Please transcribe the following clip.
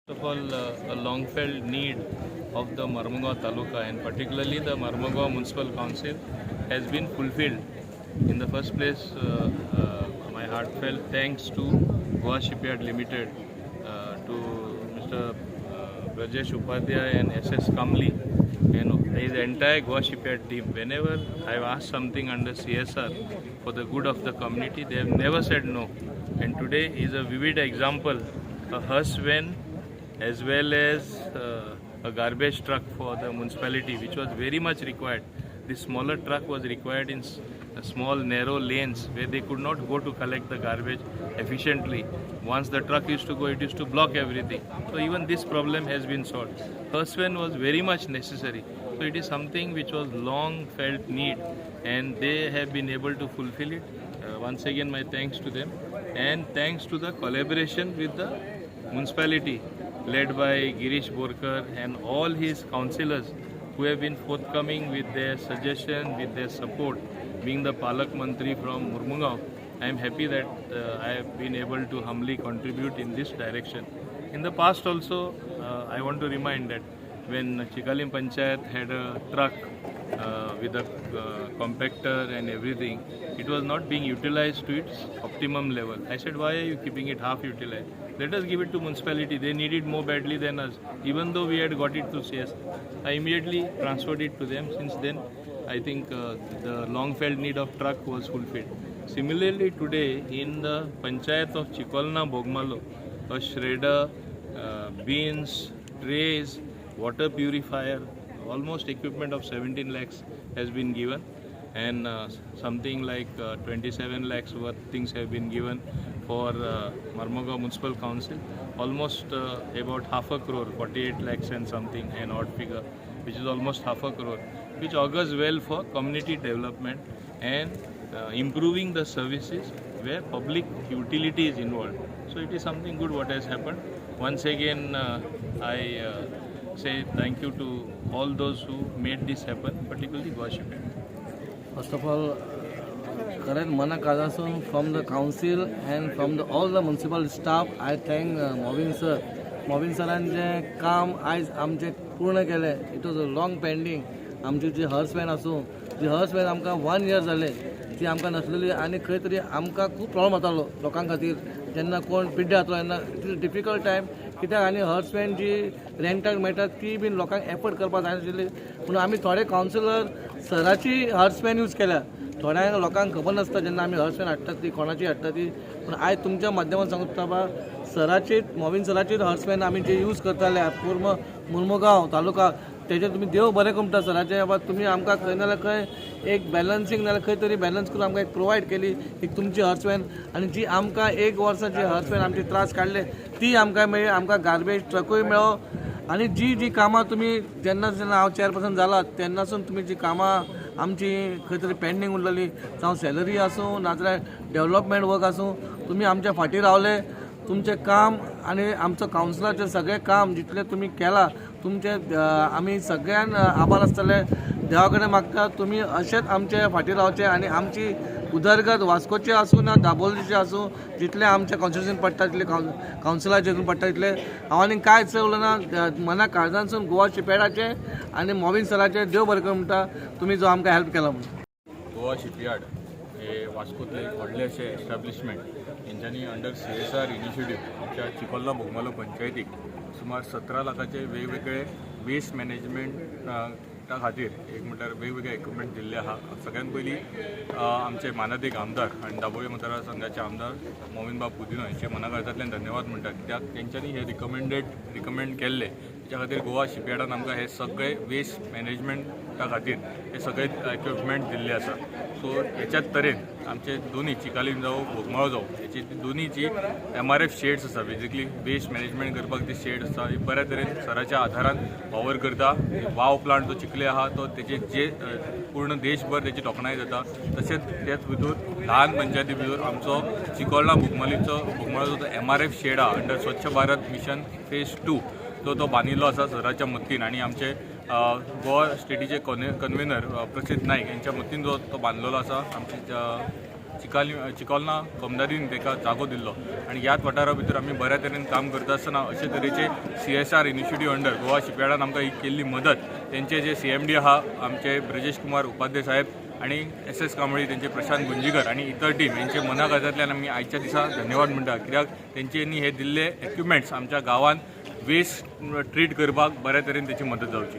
First of all, a long felt need of the Marmugao Taluka and particularly the Marmugao Municipal Council has been fulfilled. In the first place, my heartfelt thanks to Goa Shipyard Limited, to Mr. Brajesh Upadhyay and SS Kamli and his entire Goa Shipyard team. Whenever I've asked something under CSR for the good of the community, they have never said no. And today is a vivid example, a hearse van as well as a garbage truck for the municipality, which was very much required. This smaller truck was required in small narrow lanes where they could not go to collect the garbage efficiently. Once the truck used to go, it used to block everything. So even this problem has been solved. Hearse van was very much necessary. So it is something which was long felt need, and they have been able to fulfill it. Once again, my thanks to them, and thanks to the collaboration with the municipality led by Girish Borkar and all his councillors who have been forthcoming with their suggestion, with their support. Being the Palak Mantri from Murmugao, I am happy that I have been able to humbly contribute in this direction. In the past also, I want to remind that when Chikalim Panchayat had a truck with a compactor and everything, it was not being utilized to its optimum level. I said, "Why are you keeping it half utilized? Let us give it to municipality. They need it more badly than us." Even though we had got it through CS, I immediately transferred it to them. Since then, I think the long felt need of truck was fulfilled. Similarly, today in the panchayat of Chicolna Bogmalo, a shredder, bins, trays, water purifier, almost equipment of 17 lakhs has been given, and something like 27 lakhs worth things have been given for Marmugao Municipal Council. Almost about half a crore, 48 lakhs and something, an odd figure, which is almost half a crore, which augurs well for community development and improving the services where public utility is involved. So it is something good what has happened. Once again, I say thank you to all those who made this happen, particularly Goa Shipyard. First of all, खरेंच मना काळजासून from the council and from the all the municipal staff, I thank Movin sir. Movin सरान जें काम आयज आमचें पूर्ण केलें, it was a long pending. आमची जी हर्स व्हॅन आसूं, जी हर्स व्हॅन आमकां वन इयर जालें ती आमकां नासलेली आनी खंय तरी आमकां खूब प्रॉब्लम जातालो लोकां खातीर. जेन्ना कोण पिड्ड्यार जातलो तेन्ना it is difficult time, कित्याक आनी हर्स व्हॅन जी रेंटाक मेळटा ती बीन लोकांक एफर्ड करपाक जायनाशिल्ली. पूण आमी थोडे कावन्सिलर सराची हर्स व्हॅन यूज केल्या. थोड्यांक लोकांक खबर नासता जेन्ना आमी हर्स व्हॅन हाडटात ती कोणाची हाडटा ती. पूण आयज तुमच्या माध्यमात सांगता बाबा, सराची, मोविन सराचीच हर्स व्हॅन आमी जे यूज करताले पूर्ण मुर्मुगांव तालुका, तेजेर तुमी देव बरें करून सराचें बाबा, तुमी आमकां खंय ना जाल्यार खंय एक बॅलन्सींग नाल्यार खंय तरी बॅलन्स करून आमकां एक प्रोवायड केली एक तुमची हर्स व्हॅन. आनी जी आमकां एक वर्सा जी हर्स व्हॅन आमचे त्रास काडले ती आमकां मेळ्ळी. आमकां गार्बेज ट्रकूय मेळ्ळो. आनी जी जी कामां तुमी जेन्ना जेन्ना हांव चेअरपर्सन जाला तेन्नासून तुमी जी कामां आमची खंय तरी पेंडींग उरलेली, जावं सॅलरी आसूं नाजाल्यार डेवलपमेंट वर्क आसूं, तुमी आमच्या फाटीं रावले. तुमचें काम आनी आमचो कावन्सिलाचें सगळें काम जितलें तुमी केलां तुमचें आमी सगळ्यान आभार आसतले. देवा कडेन मागता, तुमी अशेंच आमचे फाटीं रावचे आनी आमची उदरगत वास्कोची आसूं ना दाबोलीची आसूं, जितलें आमच्या कॉन्स्टिट्युशन पडटा तितलें कावन्सिलाचे हितून पडटा तितलें. हांव आनी कांयच उलयना. मना काळजांसून गोवा शिपयार्डाचें आनी मोविन सराचें देव बरें करूं म्हणटा, तुमी जो आमकां हेल्प केला म्हणून. गोवा शिपयार्ड हे वास्कोतलें एक व्हडलें अशें एस्टाब्लिशमेंट, हेंच्यांनी अंडर सीएसआर इनिशिएटीव आमच्या चिकोलना बोगमालो पंचायतीक सुमार 17 लाखाचे वेगवेगळे वेस्ट मॅनेजमेंटा खातीर एक म्हटल्यार वेगवेगळे इक्विपमेंट दिल्ले आहा. सगळ्यात पयलीं आमचे मानादीक आमदार आनी दाबोळी मतदारसंघाचे आमदार मोविनबाब गुदिन्हो हेंचे मना काळजांतल्यान धन्यवाद म्हणटा, कित्याक तेंच्यांनी हे रिकमेंड केल्ले. तेच्या खातीर गोवा शिपयार्डान आमकां हे सगळे वेस्ट मॅनेजमेंटा खातीर हे सगळे इक्विपमेंट दिल्ले आसा. सो हेच्याच तरेन आमचे दोनी चिकालीम जावं, बोगमाळो जावं, हेची दोनी जी एमआरएफ शेड्स आसा, बेजिकली वेस्ट मॅनेजमेंट करपाक ती शेड आसा, ही बऱ्या तरेन सराच्या आदारान वावर करता. वाव प्लांट जो चिखले आहा तो तेजे जे पूर्ण देशभर तेची तोखणाय जाता. तशेंच त्याच भितर ल्हान पंचायती भितर आमचो चिकोलना बोगमालीचो बोगमाळोचो जो एमआरएफ शेड आहा, अंडर स्वच्छ भारत मिशन फेज 2 जो तो बांदिल्लो आसा सराच्या मदतीन आनी आमचे गोवा स्टेटीचे कन्वेनर प्रसिद्ध नायक यांच्या मतीन जो तो बांदलेलो आसा, आमचे चिकाली चिकोलना कोमदारीन ताका जागो दिल्लो आनी ह्याच वाठारा भितर आमी बऱ्या तरेन काम करता आसतना अशे तरेचे सीएसआर इनिशिएटीव अंडर गोवा शिपयार्डान आमकां ही केल्ली मदत, तेंचे जे सीएमडी आहा आमचे ब्रजेश कुमार उपाध्ये साहेब आनी एस एस कांबळी, तेंचे प्रशांत गुंजीकर आनी इतर टीम हेंचे मनाकाळजांतल्यान आमी आयच्या दिसा धन्यवाद म्हणटा, कित्याक तेंच्यांनी हे दिल्ले इक्विपमेंट्स आमच्या गांवांत वेस्ट ट्रीट करपाक बऱ्या तरेन तेची मदत जावची.